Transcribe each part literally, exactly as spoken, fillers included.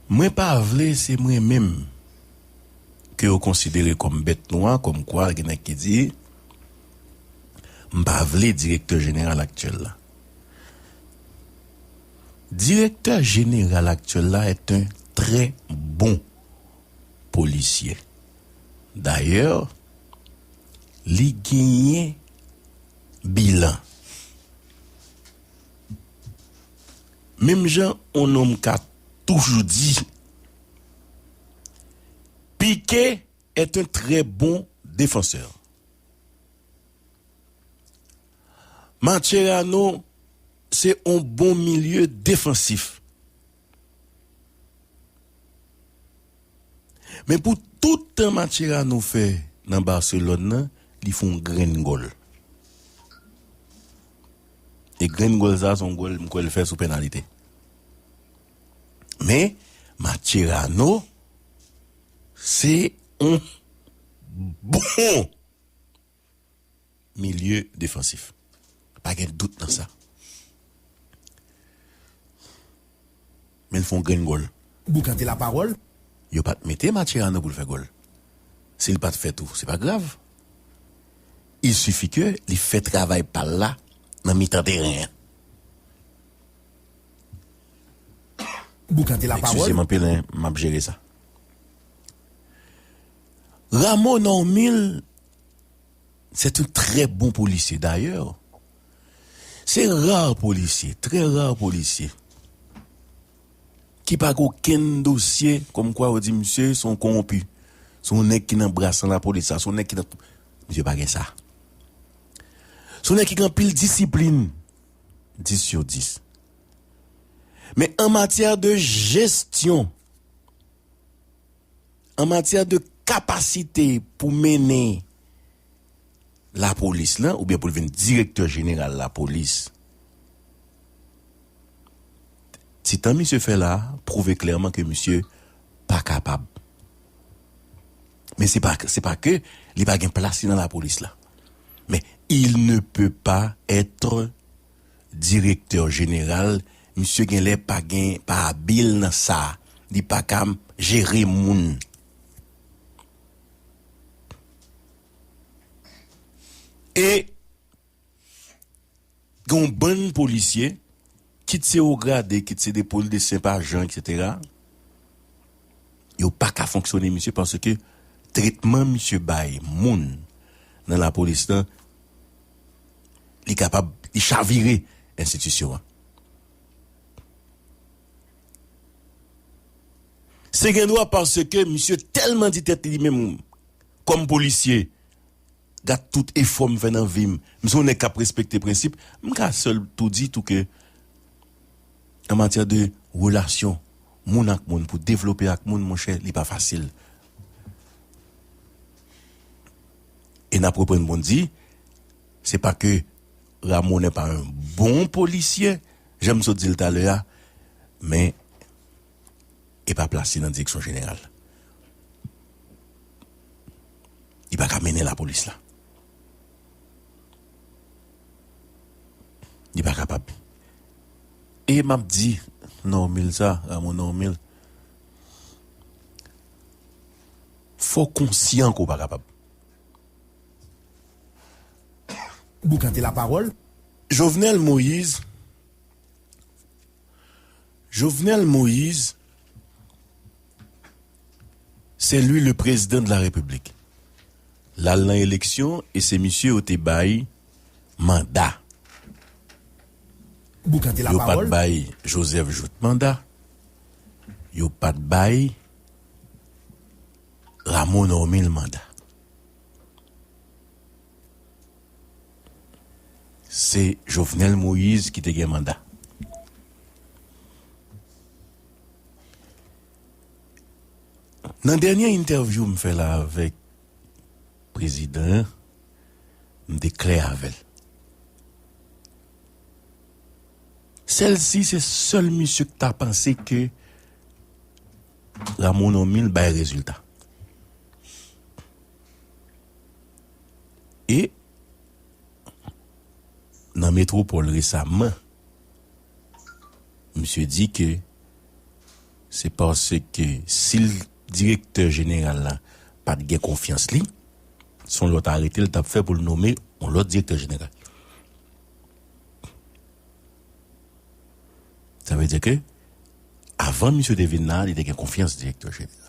Mwen pa vle se mwen menm ke yo konsidere kòm bèt nwa, kòmkwa gen nèg ki di, m pa vle direktè jeneral aktyèl la. Direktè jeneral aktyèl la est un très bon policier. D'ailleurs, li genyen bilan. Menm jan yon nonm ka toujou di, Piqué est un très bon défenseur. Mascherano se yon bon milye defansif. Men pou tout tan Mascherano fè nan Barcelone nan, li fè yon grenn gòl. E grenn gòl sa, se yon gòl m kwè l fè sou penalite. Men, Mascherano, se yon bon milye defansif. Pa gen dout nan sa. Men l fè yon grenn gòl. Boukante lapawòl. Yo pa t mete Mascherano pou l fè gòl. Si l pa t fè tou, se pa grav. Il suffit ke li fè travay pa l la nan mitan teren an. Boukante lapawòl. Eskize m anpil, en, m ap jere sa. Rameau Normil, c'est un très bon policier. D'ailleurs, se ra polisye, trè ra polisye, ki pa gen okenn dosye kòmkwa yo di misye se yon kowonpi, se yon nèg ki nan bras nan lapolis la, se yon nèg ki nan, misye pa gen sa. Se yon nèg ki gen anpil disiplin, dis sou dis. Men an matyè de jesyon, an matyè de kapasite pou mennen lapolis lan, oubyen pou l vin direktè jeneral lapolis, ti tan misye fè la a pwouve klèman ke misye pa kapab. Men se pa, se pa ke li pa gen plas li nan lapolis la. Men il ne peut pas être direktè jeneral, misye genlè pa gen, pa abil nan sa. Li pa ka jere moun. E gen yon bann polisye, kit se wo grade, kit se de poli, de senp ajan, etsetera, yo pa ka fonksyone misye paske tretman misye bay moun nan lapolis lan, li kapab, li chavire enstitisyon an. Se gendwa paske misye tèlman di tèt li, li menm kòm polisye, gad tout efò m fè nan vi m, m se yon nèg k ap respekte prensip, m ka sèl tou di tou ke an matyè de relasyon moun ak moun, pou devlope ak moun, monchè, li pa fasil. E n ap reprann pou n di, se pa ke Rameau n'est pas un bon policier, jan m sot di l talè a, men e pa plas li nan direksyon jeneral. Li pa ka mennen lapolis la. Li pa kapab. E m ap di, Normil sa, Rameau Normil, fò w konsyan ke w pa kapab. Boukante lapawòl. Jovenel Moïse, Jovenel Moïse, c'est lui le président de la République. L al nan eleksyon e se misye yo te bay manda. Boukante lapawòl. Yo pa t bay Joseph Jouthe manda. Yo pa t bay Rameau Normil manda. Se Jovenel Moïse ki te gen manda. Nan dènye entèvyou m fè la avèk prezidan an, m te klè avè l. Sèl si se sèl misye k ta panse ke Rameau Normil bay rezilta. E nan Metwopòl resaman, misye di ke se paske si l direktè jeneral la pa t gen konfyans li, se yon lòt arete l t ap fè pou l nonmen yon lòt direktè jeneral. Sa vle di ke, avan misye te vin la, li te gen konfyans direktè jeneral.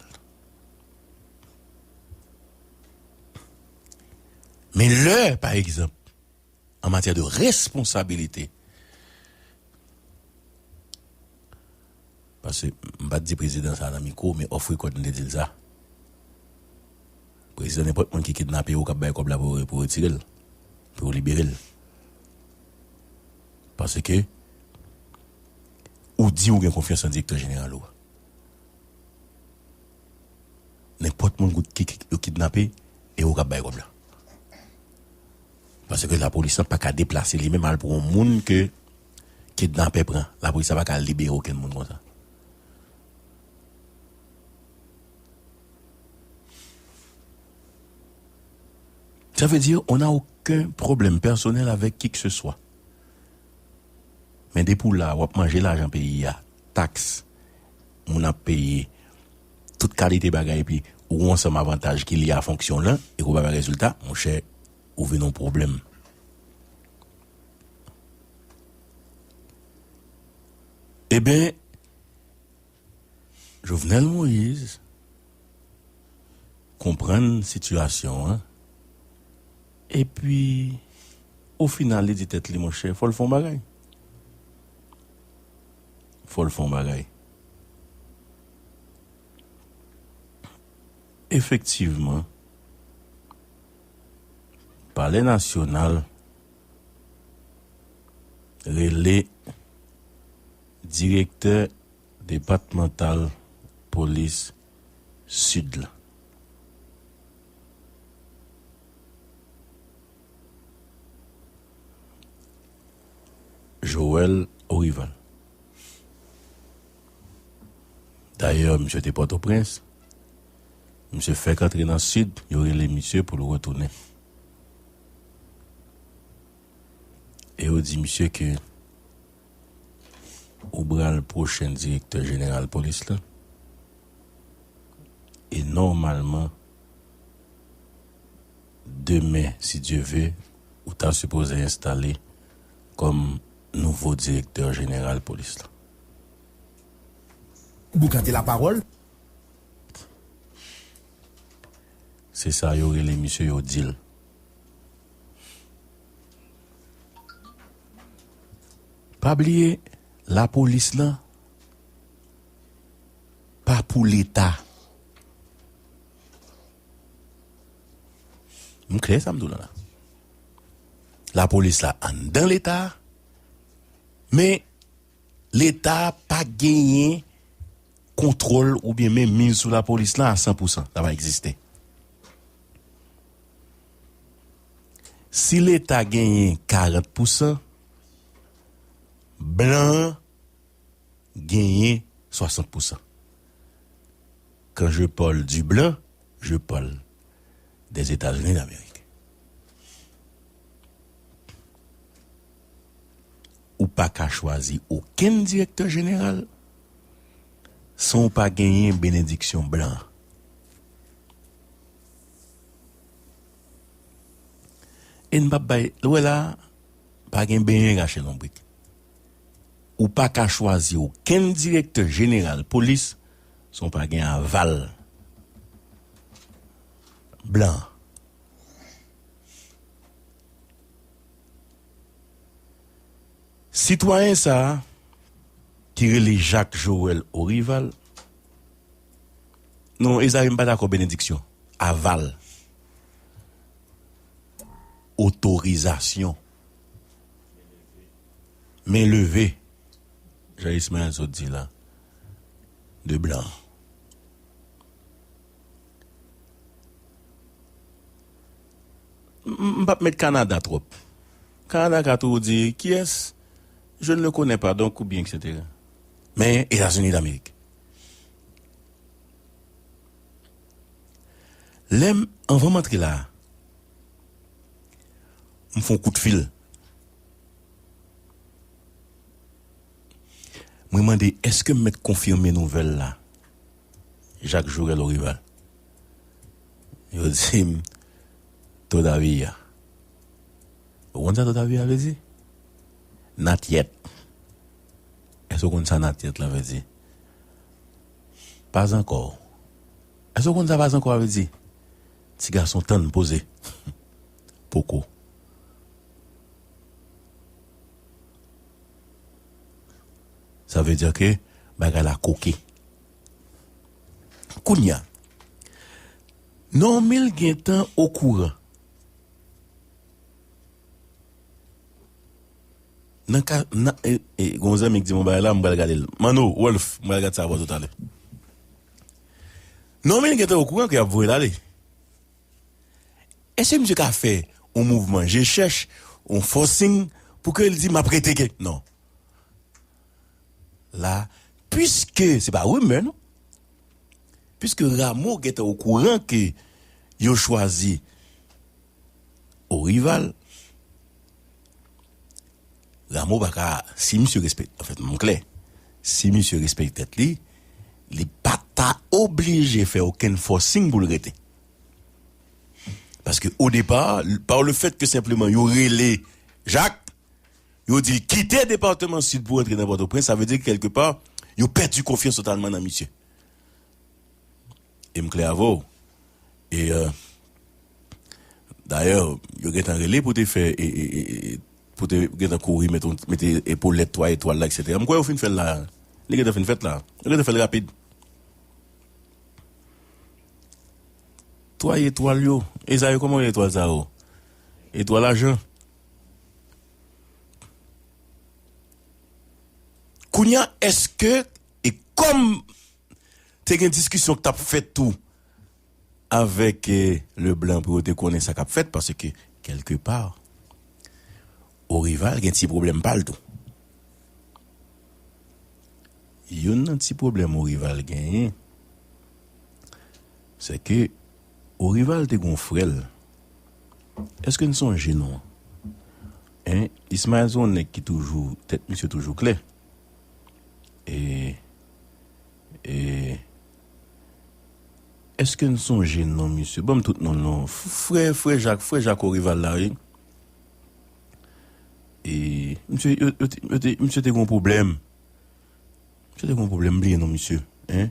Men lè, pa egzanp, an matyè de responsabilite, paske m pa t di prezidan sa nan mikwo, men off record m te di l sa. Prezidan, nenpòt moun ki kidnape ou, k ap bay kòb la pou, pou retire l, pou libere l. Paske ou di ou gen konfyans nan direktè jeneral ou a. Nenpòt moun ki, ki, ki yo kidnape e ou k ap bay kòb la. Paske lapolis lan pa ka deplase li menm al pran yon moun ke kidnapè pran. Lapolis la pa ka libere okenn moun konsa. Ça veut dire, on n'a aucun problème personnel avec qui que ce soit. Men depi w la, w ap manje lajan peyi a, taks, moun ap peye, tout kalite bagay, epi ou gen yon ansanm avantaj ki lye a fonksyon w lan, e ke w pa bay rezilta, monchè, ou vin yon pwoblèm. Eben, Jovenel Moïse konprann sitiyasyon an, epi, o final, li di tèt li, monchè, fò l fè yon bagay. Fò l fè yon bagay. Efektivman, Palè Nasyonal rele direktè depatmantal polis Sid la. Joël Orival. Dayè, misye te Pòtoprens. Misye fèk antre nan Sid, yo rele misye pou l retounen. E yo di misye ke ou pral pwochen direktè jeneral polis la. E nòmalman, demen, si Dye ve, ou ta sipoze enstale kòm nouvo direktè jeneral polis la. Boukante lapawòl. Se sa yo rele misye, yo di l. Pa bliye, lapolis lan pa pou Leta. M klè sa m di w la la. Lapolis la anndan Leta, men Leta pa genyen kontwòl oubyen menmiz sou lapolis lan a san pou san. Sa pa egziste. Si Leta genyen karant pou san, blan an genyen swasant pou san. Quand je parle du blanc, je parle des États-Unis d'Amérique. Ou pa ka chwazi okenn direktè jeneral san w pa genyen benediksyon blan. E n p ap bay, ou wè la, pa gen benyen rache lonbrik. Ou pa ka chwazi okenn direktè jeneral polis san w pa gen aval blan. Sitwayen sa a, ki rele Jacques Joël Orival, non, Ezayi, m pa dakò benediksyon. Aval. Otorizasyon. Men leve. Jan Ismaël sot di la. De blan. M, m, m p ap met Kanada twòp. Kanada ka toujou di, kiyès? Je ne le connais pas, donc, oubyen, et cetera. Men, Etazini Damerik. Lè m, anvan m antre la a, m fè yon kout fil. Mwen mande, èske m mèt konfime nouvèl la? Jak Jorèl Orival. Yo di m, todavía. Ou konn sa todavía vle di? Not yet. Èske w konn sa not yet la vle di? Pas encore. Èske w konn sa pas encore vle di? Ti gason, tann, poze. Poko. Sa vle di ke bagay la koke. Kounye a, Normil gentan okouran. Nan ka, nan, e, e, gon zanmi ki di m yon bagay la, m pral gade l. Manno, Wolf, m pral gade sa avè w toutalè. Normil gentan okouran ke y ap voye l ale. Èske misye ka fè yon mouvman je chèch, yon forcing, pou ke l di, "M ap rete"? Non. La, piske se pa rimè, non. Piske Rameau gentan okouran ke yo chwazi Orival, Rameau pa ka, si misye respekte, anfèt, m klè, si misye respekte tèt li, li pa ta oblije fè okenn forcing pou l rete. Paske o depa, pa le fèt ke senpleman yo rele Jak, yo di l kite depatman Sid pou rantre nan Pòtoprens, sa vle di ke kèlkepa, yo pèdi konfyans totalman nan misye. E m klè avè w. E, euh, dayè, yo gentan rele pou te fè, e, e, e, e, pou te gentan kouri, mete, mete epolèt twa etwal la, etsetera. M kwè yo fin fè l la. Li gentan fin fèt la. Yo gentan fè l rapid. Twa etwal yo. E sa yo, kòman yo etwal sa yo? Etwal ajan. Kounye a, èske, e kòm te gen diskisyon k t ap fèt tou avèk, eh, Leblanc pou yo te konnen sa k ap fèt, paske, kèlkepa, Orival gen ti pwoblèm pa l tou. Youn nan ti pwoblèm Orival genyen, se ke Orival te gon frè l. Èske n sonje non an? Hein? Ismaël se yon nèg ki toujou, tèt misye toujou klè. E, e, èske n sonje non misye? Ban m tout non l non. Frè, frè Jak, frè Jak Orival la, wi. E, misye, yo, yo te, yo te, misye te gon pwoblèm. Misye te gon pwoblèm, m bliye non misye. Hein?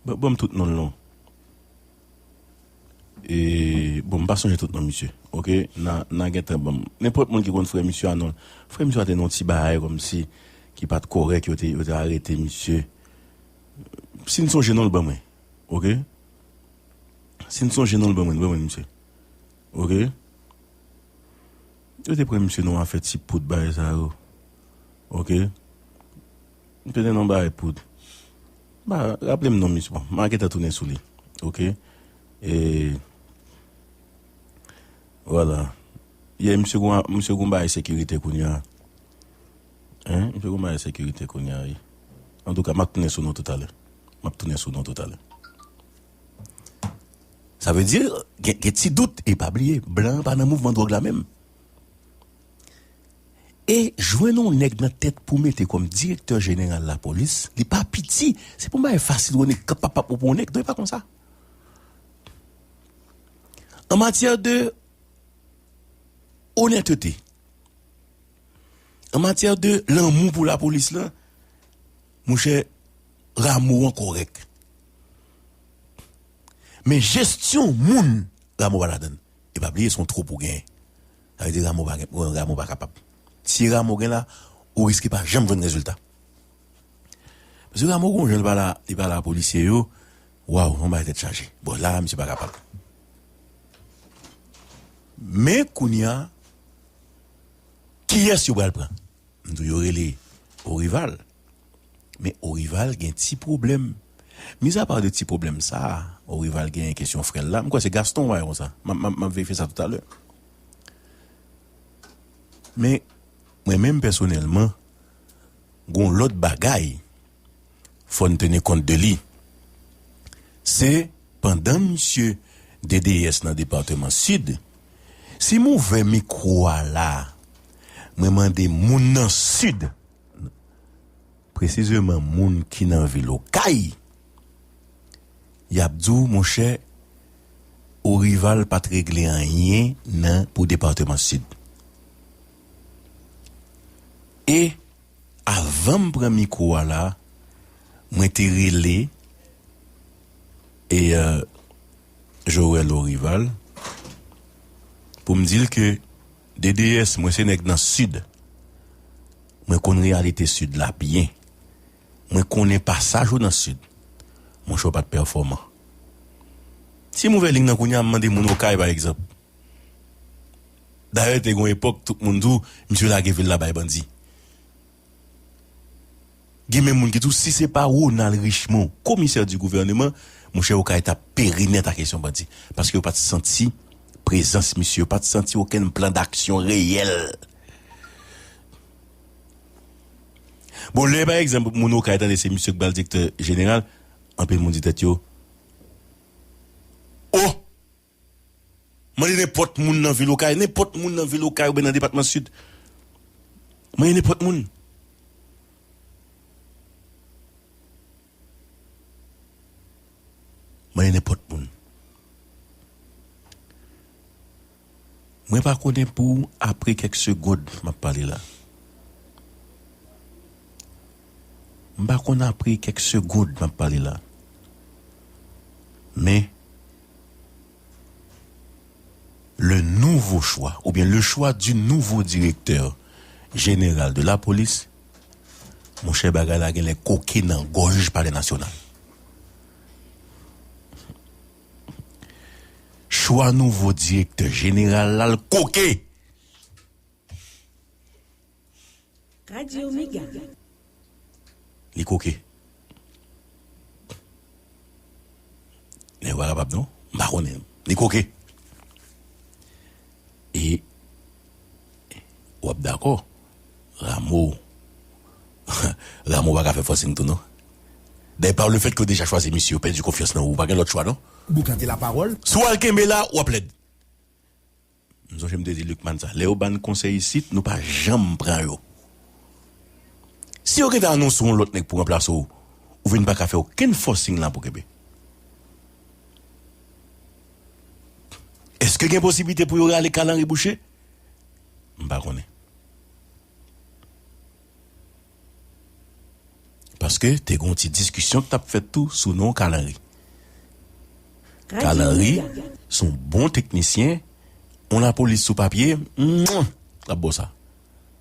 Ban, ban m tout non l non. E, bon, m pa sonje tout non misye. Oke? N a, n a gentan ban m. Nenpòt moun ki konn frè misye a non. Frè misye a te nan yon ti bagay kòmsi ki pa t kòrèk, yo te, yo te arete misye. Si n sonje non l, ban mwen. Oke? Si n sonje non l, ban mwen, ban mwen misye. Oke? Yo te pran misye nan yon afè ti poud bagay sa yo. Oke? M te nan yon bagay poud. Ba, raple m non misye. Bon, m a gentan tounen sou li. Oke? E, vwala. Yè, misye gon, misye gon bagay sekirite kounye a. Hein? Misye gon bagay sekirite kounye a, wi. Antouka, m ap tounen sou nou toutalè. M ap tounen sou nou toutalè. Sa vle di, gen, gen ti dout, e pa bliye, blan an pa nan mouvman dwòg la menm. E jwenn yon nèg nan tèt pou mete kòm direktè jeneral lapolis, li pa piti. Se pa yon bagay fasil, ou nèg k ap, ap, ap, ou pran yon nèg, non, e pa konsa. An matyè de onètete, an matyè de lanmou pou lapolis la, monchè, Rameau an kòrèk. Men jesyon moun, Rameau pa ladann. E pa bliye, se yon twoup ou genyen. Sa vle di Rameau pa gen, Rameau pa kapab. Si Rameau gen la, ou riske pa janm jwenn rezilta. Paske Rameau gon jan li pale, li pale a polisye yo, waw, yon bagay tèt chaje. Bon, la, misye pa kapab. Men kounye a, kiyès yo pral pran? M di w yo rele Orival. Men Orival gen ti pwoblèm. Mizapa de ti pwoblèm sa a, Orival gen kesyon frè l la. M kwè se Gaston w wè konsa. M ap, m ap, m ap verifye sa toutalè. Men, mwen menm pèsonèlman, gon lòt bagay fò n teni kont de li. Se pandan misye D D S nan depatman Sid, si m ouvè mikwo a la, mwen mande moun nan Sid, presizeman moun ki nan vil Okay, y ap di w, monchè, Orival pa t regle anyen nan, pou depatman Sid. E avan m pran mikwo a la, mwen te rele e, euh, Joël Orival pou m di l ke D D S, mwen se nèg nan Sid. Mwen konn reyalite Sid la byen. Mwen konnen pasaj ou nan Sid. Monchè, w pa t pèfòman. Si m ouvè liy nan kounye a, m mande moun Okay, pa egzanp. Dayè, te gen yon epòk, tout moun di w, misye lage vil la bay bandi. Gen menm moun ki di w, si se pa Ronald Richemond, komisè di gouvèneman, monchè, Okay t ap peri nèt a kesyon bandi. Paske yo pa t santi prezans misye, yo pa t santi okenn plan daksyon reyèl. Bon, lè, pa egzanp, moun Okay tande se misye k pral direktè jeneral, anpil moun di tèt yo, o! Mande nenpòt moun nan vil Okay, nenpòt moun nan vil Okay oubyen nan depatman Sid. Mande nenpòt moun. Mande nenpòt moun. Mwen pa konnen pou apre kèk segond m ap pale la. M pa konn apre kèk segond m ap pale la. Men, le nouveau choix, ou bien le choix du nouveau directeur général de la police, monchè, bagay la genlè koke nan gòj Palè Nasyonal. Chwa nouvo direktè jeneral la, l koke! Radio Mega. Li koke. Nèg pa kapab non. M pa konnen. Li koke. E w ap dakò. Rameau. Rameau pa ka fè forcing tou non. Dayè, pa le fèt ke w deja chwazi misye, yo pèdi konfyans nan ou, ou pa gen lòt chwa non. Boukante lapawòl. Si w al kenbe la, w ap lèd. M sonje m te di Lucmane sa, lè yo ban n konsèy isit, nou pa janm pran yo. Si yo gentan anonse yon lòt nèg pou ranplase w, ou vin pa ka fè okenn forcing la pou kenbe. Èske gen posiblite pou yo rale Carl Henry Boucher? M pa konnen. Paske te gen yon ti diskisyon k t ap fèt tou sou non Carl Henry. Carl Henry se yon bon teknisyen, yon lapolis sou papye, mwah, l ap ba w sa.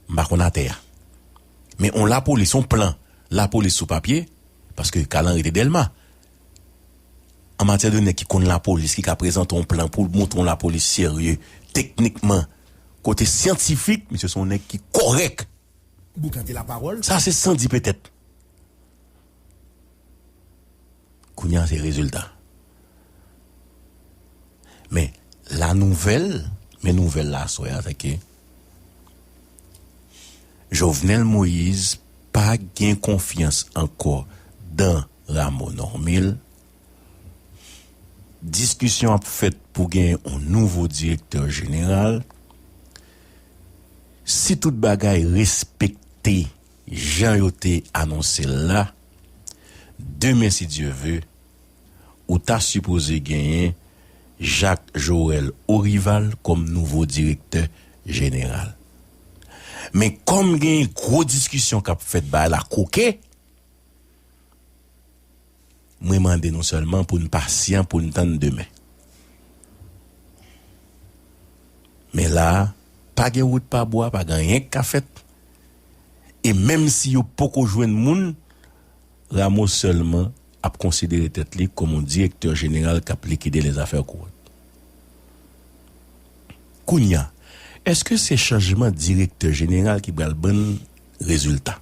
M pa konn atè a. Men yon lapolis, yon plan lapolis sou papye, paske Carl Henry te Dèlma. An matyè de nèg ki konn lapolis, ki ka prezante yon plan pou l montre yon lapolis serye, teknikman, kote syantifik, misye se yon nèg ki kòrèk. Boukante lapawòl. Sa se san di petèt. Kounye a se rezilta. Men, la nouvèl, men nouvèl la aswè a, se ke Jovenel Moïse pa gen konfyans ankò dan Rameau Normil. Diskisyon ap fèt pou gen yon nouvo direktè jeneral. Si tout bagay respekte jan yo te anonse l la, demen, si Dye ve, ou ta sipoze genyen Jacques Joël Orival kòm nouvo direktè jeneral. Men kòm gen gwo diskisyon k ap fèt, bagay la koke, mwen mande nou sèlman pou n pasyan, pou n tann demen. Men la a, pa gen wout pa bwa, pa gen anyen k ka fèt. E menm si yo poko jwenn moun, Rameau sèlman ap konsidere tèt li kòm yon direktè jeneral k ap likide lèzafè kourant. Kounye a, èske se chanjman direktè jeneral ki pral ban n rezilta?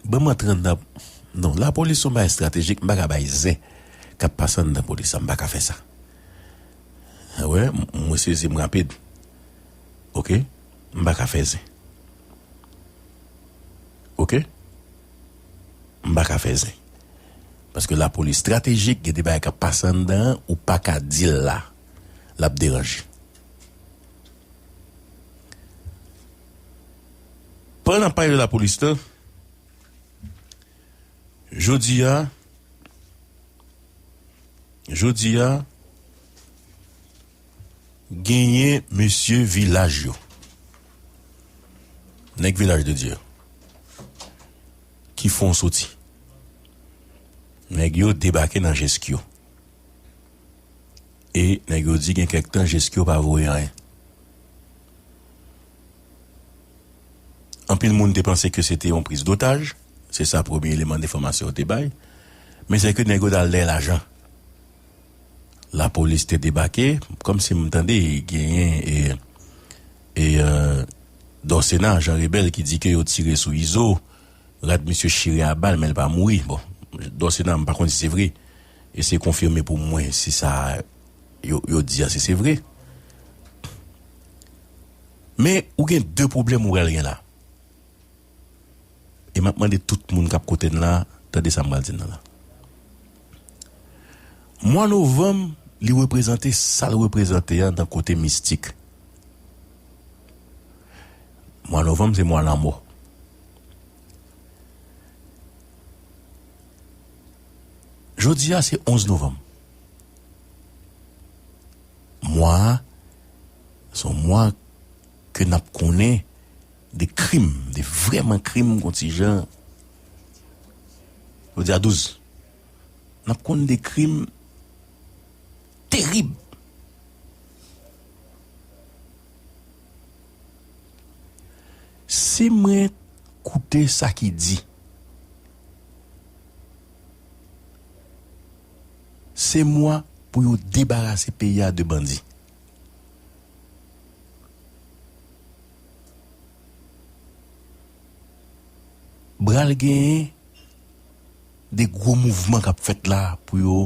Ban m antre anndan. Non, lapolis se yon bagay estratejik, m pa ka bay zen k ap pase anndan polis la, m pa ka fè sa. Wè, m, mwen sezi m rapid. Oke? M pa ka fè zen. Oke? M pa ka fè zen. Paske lapolis estratejik, gen de bagay k ap pase anndan an, ou pa ka di l la. L ap deranje. Pandan n ap pale de lapolis la, jodi a, jodi a, genyen mesye vilaj yo, nèg Vilaj de Dye, ki fè yon soti. Nèg yo debake nan Jeskyo. E nèg yo di gen kèk tan Jeskyo pa voye anyen. Anpil moun te panse ke se te yon priz dotaj, se sa premye eleman enfòmasyon yo te bay, men se ke nèg yo t al dèyè lajan. Lapolis te debake, kòmsi m tande genyen, e, e, e, Dòsena, Jan Rebèl ki di ke yo tire sou Izo, rad misye chire a bal, men l pa mouri. Bon, Dòsena, m pa konn si se vre. Eseye konfime pou mwen si sa yo, yo di a, si se vre. Men, ou gen de pwoblèm ou pral gen la. E m ap mande tout moun k ap koute n la, tande sa m pral di n nan la. Mwa novanm, li reprezante sa l reprezante a nan kote mistik. Mwa novanm, se mwa lanmò. Jodi a, se onz novanm. Mwa a, se yon mwa ke n ap konnen de krim, de vrèman krim, kontijan, jodi a douz. N ap konn de krim terib. Si mwen koute sa ki di, se mwa pou yo debarase peyi a de bandi. Pral genyen de gwo mouvman k ap fèt la pou yo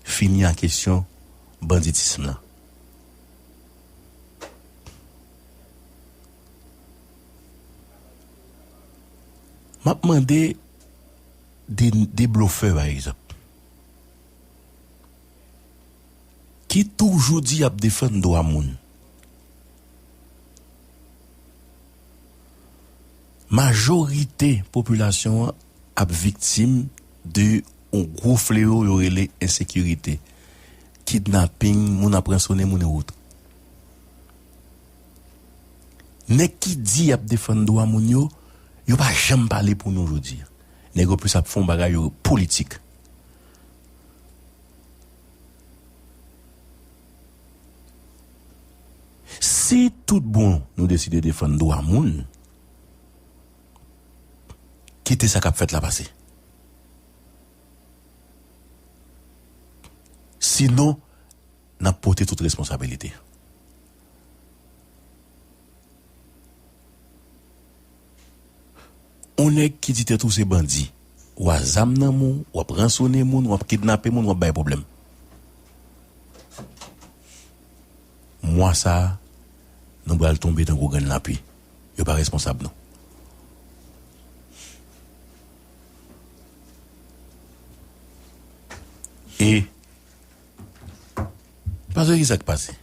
fini ak kesyon banditism lan. M ap mande de, de blofè, pa egzanp, ki toujou di y ap defann dwa moun. Majorite popilasyon an ap viktim de yon gwo fleyo yo rele ensekirite, kidnaping, moun ap ransonnen moun e wot. Nèg ki di y ap defann dwa moun yo, yo pa janm pale pou nou jodi a. Nèg yo plis ap fè yon bagay yo politik. Si tout bon nou deside defann dwa moun, kite sa k ap fèt la pase. Sinon, n ap pote tout responsabilite. On nèg ki di tèt ou se bandi, w a zam nan men w, w ap ransonnen moun, w ap kidnape moun, w ap bay pwoblèm. Mwa sa a, nou pral tonbe tankou grenn lapli. Yo pa responsab, non. E, paske ki sa k pase?